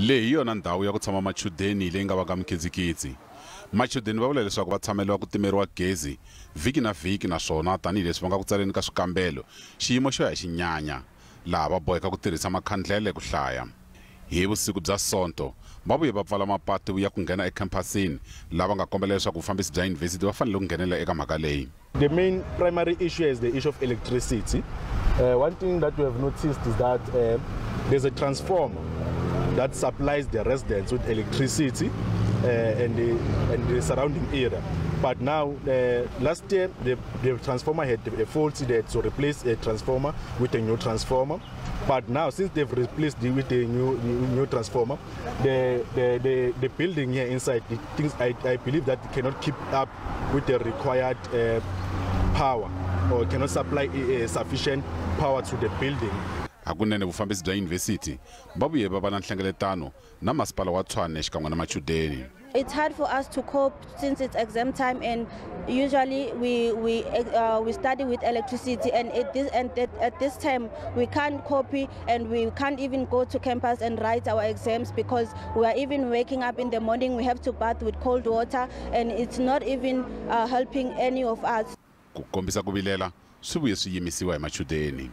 Leyi hi yona ndhawu ya ku tshama machudeni leyi nga vaka mikitsikitsi. Machudeni va vula leswaku va tshameliwa ku timeriwa gezi vhiki na vhiki, naswona tanihileswi va nga ku tsaleni ka swikambelo, xiyimo xo ya xi nyanya, laha va boheka ku tirhisa makhandlele ku hlaya. Hi vusiku bya Sonto va vuye va pfala mapatu ya ku nghena ekhampasini, lava nga kombela leswaku vufambisi bya yunivhesiti va fanele ku nghenelela eka mhaka leyi. The main primary issue is the issue of electricity. One thing that we have noticed is that there's a transformer that supplies the residents with electricity and the surrounding area. But now, last year, the transformer had a fault there to replace a transformer with a new transformer. But now, since they've replaced it with a new transformer, the building here inside, the things I believe that it cannot keep up with the required power or cannot supply sufficient power to the building. Hakunene vufambisi bya yunivhesiti va vuye va va na nhlengeletano na masipala wa Tshwane xikan'we na machudeni. It's hard for us to cope since it's exam time, and usually we study with electricity, and it this and at this time we can't copy and we can't even go to campus and write our exams because we are even waking up in the morning, we have to bath with cold water, and it's not even helping any of us. Ku kombisa ku vilela swi vuye swi yimisiwa hi machudeni.